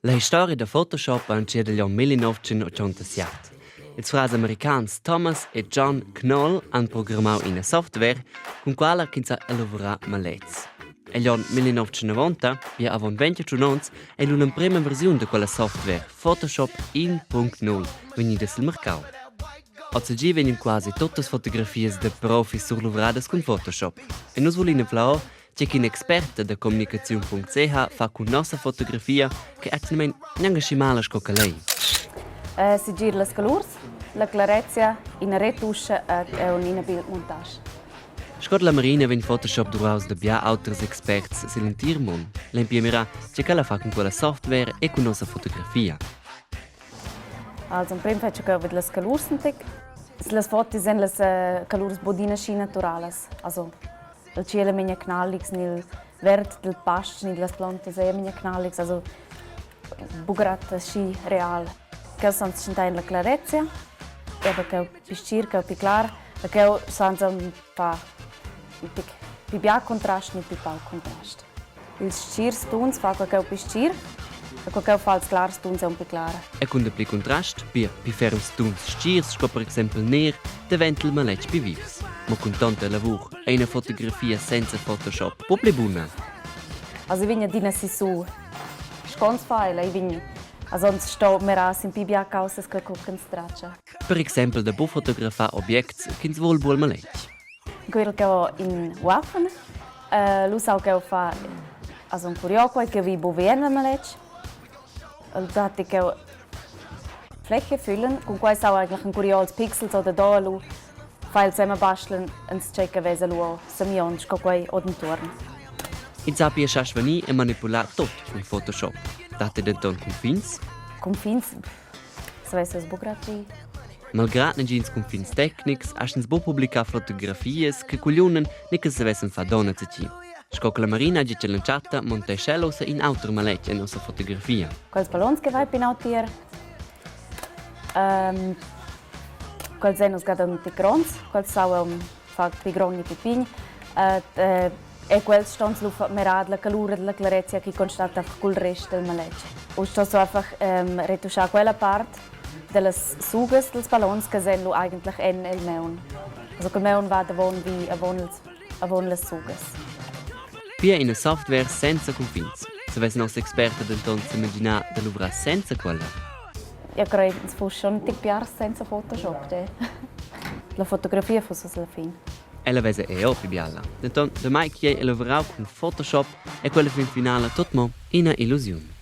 La historia da Photoshop ha entschiet egl onn 1987. Ils frars americans Thomas e John Knoll han programmau ina software, cun quala ch'ins sa elavurar maletgs. Egl onn 1990, pia avon 21 onns, ei lu l'emprema versiun da quella software, Photoshop 1.0, vegnida sil marcau. Ozilgi vegnan quasi tuttas fotografias da profis surluvradas cun Photoshop. E nus vulin anflar Tge ch'in'experta da communicaziun.ch fa cun nossa fotografia che atgnamain gnanca schi mala sco che lei. Segir las colurs, la clarezia, ina retuscha ed ina bildmontage. Sco la Marina vegn Photoshop duvraus da bia auters experts sigl entir mund. L'emprim mira tge ch'ella fa cun quella software e cun nossa fotografia. Also emprem fetsch jeu vid las colurs in tec. Las fotos ein las colurs budina schi naturalas. Also Il tschiel è memia knalligs, ni il verd dil pastg ni las plantas ei memia knalligs, also buca grad aschi real. Cheu san tschentar en la clarezia, aber cheu pli stgir, cheu pli clar, e cheu san far in pic pli bia contrast ni pli pauc contrast. Ils stgirs tuns fa quei cheu pli stgir e quei cheu fa ils clars tuns aunc pli clara. E cun dapli contrast, pia pli ferms tuns stgirs sco per exempel ner, daventa il maletg pli vivs. Mo cun tonta lavur è ina fotografia senza Photoshop po pli buna. Also ich vegn adina sissu. Sconz fa ella, ich vegn also uns sto mirar sin pli bia caussas che co ch'ins tratscha. Per exempel da bu fotografar objects ch'ins vul buc al maletg. Quel che ho in uaffen, lu sau ch'eu fa also un curiò quei che vi buca en il maletg. El datti ch'eu Fläche füllen, cun quei sau eigentlich ein curiò ils pixels oder da lu fa il sema basteln ins tgei che vesa lu semiond sco quei od entuorn. Ins sappia schar svanir e manipular tot cun Photoshop. Datti denton cunfins? Cunfins savess oz buca tgi. Malgrad negins cunfins tecnics astg'ins buca publicar fotografias che cugliunan ni che savessen far donn a zatgi. Sco che la Marina ha detg all'entschatta, montescha ella ussa in auter maletg en nossa fotografia. Quels ballons che vai pinau tier, um, quels ein nus gadan pli gronds, quels sau far pli grond ni pli pign. Uh, e quels ston lu mirar la calura della clarezia che constat einfach cul rest del maletg. U sto so einfach ähm, retuschar quella part dellas sugas dels ballons che sen lu eigentlich en el meun. Also quel meun va davon vi avon, els, avon las sugas. Pia ina software senza cunfins. Savess nossa experta denton s'imaginar da luvrar senza quella? Ja crei, ins fuss schon tic biars senza Photoshop, de. La fotografia fuss alla fin. Ella vesa era pli biala. Denton, damai ch'ei ei elavorau cun Photoshop, è quella fin finala tot mo ina illusiun.